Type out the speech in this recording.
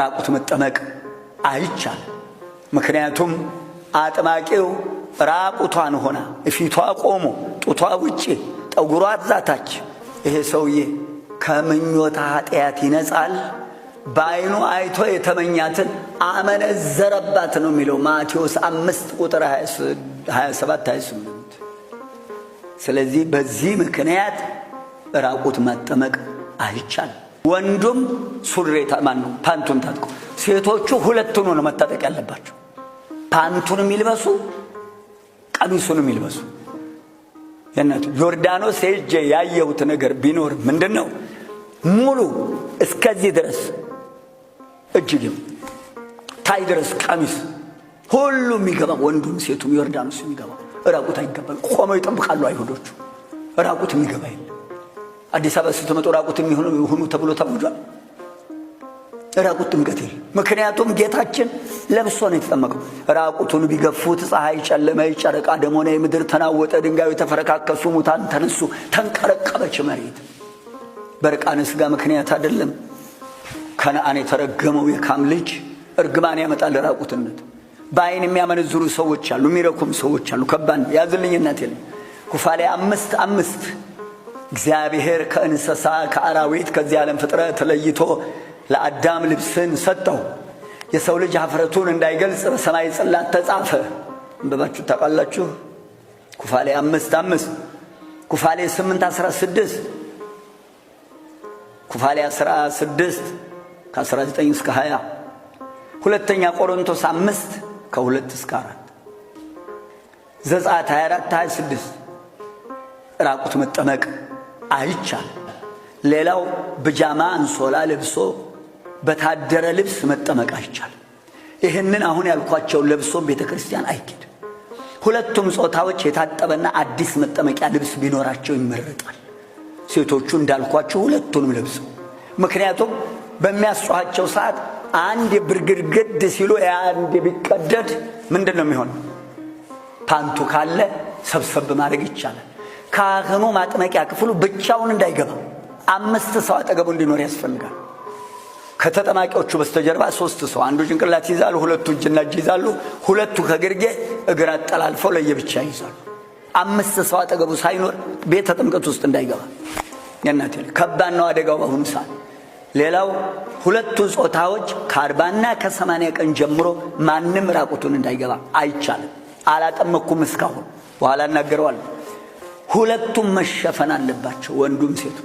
ራቁት መጠመቅ አይቻልም። ምክንያቱም አጥማቂው ራቁቷን ሆና ፊቷ ቆሞ ጡቷ ውጭ ጠጉሯ ዛታች፣ ይሄ ሰውዬ ከምኞታ ኃጢአት ይነጻል። በዓይኑ አይቶ የተመኛትን አመነዘረባት ነው የሚለው ማቴዎስ 5 ቁጥር 27 28። ስለዚህ በዚህ ምክንያት ራቁት መጠመቅ አይቻልም። ወንዱም ሱሪ ማን ነው ፓንቱን ታጥቆ፣ ሴቶቹ ሁለቱን ነው መታጠቅ ያለባቸው። ፓንቱንም ይልበሱ፣ ቀሚሱንም ይልበሱ። የእናቱ ዮርዳኖስ ሄጄ ያየሁት ነገር ቢኖር ምንድን ነው? ሙሉ እስከዚህ ድረስ እጅግም ታይ ድረስ ቀሚስ ሁሉ የሚገባ፣ ወንዱም ሴቱም ዮርዳኖስ የሚገባ ራቁት አይገባም። ቆመው ይጠብቃሉ አይሁዶቹ። ራቁት የሚገባ የለም። አዲስ አበባ ስትመጡ ራቁት የሚሆኑ ሁኑ ተብሎ ታውጇል። ራቁት ጥምቀት የለም። ምክንያቱም ጌታችን ለብሶ ነው የተጠመቀው። ራቁቱን ቢገፉት ፀሐይ ጨለመ፣ ጨረቃ ደም ሆነ፣ ምድር ተናወጠ፣ ድንጋዩ ተፈረካከሱ፣ ሙታን ተነሱ፣ ተንቀረቀበች መሬት። በርቃነ ሥጋ ምክንያት አይደለም። ከነአን የተረገመው የካም ልጅ እርግማን ያመጣል ራቁትነት። በአይን የሚያመነዝሩ ሰዎች አሉ፣ የሚረኩም ሰዎች አሉ። ከባድ ነው። ያዝልኝ እናቴ ነው። ኩፋሌ 5:5 እግዚአብሔር ከእንስሳ ከአራዊት ከዚህ ዓለም ፍጥረት ለይቶ ለአዳም ልብስን ሰጠው። የሰው ልጅ ኀፍረቱን እንዳይገልጽ በሰማይ ጽላት ተጻፈ። አንብባችሁ ታውቃላችሁ? ኩፋሌ 5:5፣ ኩፋሌ 8:16፣ ኩፋሌ 16 ከ19 እስከ 20፣ ሁለተኛ ቆሮንቶስ 5 ከ2 እስከ 4፣ ዘጸአት 24 26። ራቁት መጠመቅ አይቻልም። ሌላው ብጃማ አንሶላ ለብሶ በታደረ ልብስ መጠመቅ አይቻልም። ይህንን አሁን ያልኳቸው ለብሶ ቤተ ክርስቲያን አይኬድም። ሁለቱም ጾታዎች የታጠበና አዲስ መጠመቂያ ልብስ ቢኖራቸው ይመረጣል። ሴቶቹ እንዳልኳቸው ሁለቱንም ለብሰው፣ ምክንያቱም በሚያስጮኻቸው ሰዓት አንድ ብርግድግድ ሲሉ አንድ ቢቀደድ ምንድን ነው የሚሆን? ፓንቱ ካለ ሰብሰብ ማድረግ ይቻላል። ካህኑ ማጥመቂያ ክፍሉ ብቻውን እንዳይገባ 5 ሰው አጠገቡ እንዲኖር ያስፈልጋል። ከተጠማቂዎቹ በስተጀርባ 3 ሰው፣ አንዱ ጭንቅላት ይይዛሉ፣ ሁለቱ እጅና እጅ ይይዛሉ፣ ሁለቱ ከግርጌ እግር አጠላልፈው ለየብቻ ይይዛሉ። 5 ሰው አጠገቡ ሳይኖር ቤተ ጥምቀት ውስጥ እንዳይገባ። የእናቴ ከባድ ነው አደጋው በአሁኑ ሰዓት። ሌላው ሁለቱ ጾታዎች ከ40ና ከ80 ቀን ጀምሮ ማንም ራቁቱን እንዳይገባ አይቻልም። አላጠመኩም እስካሁን፣ በኋላ እናገረዋለሁ። ሁለቱም መሸፈን አለባቸው፣ ወንዱም ሴቱ።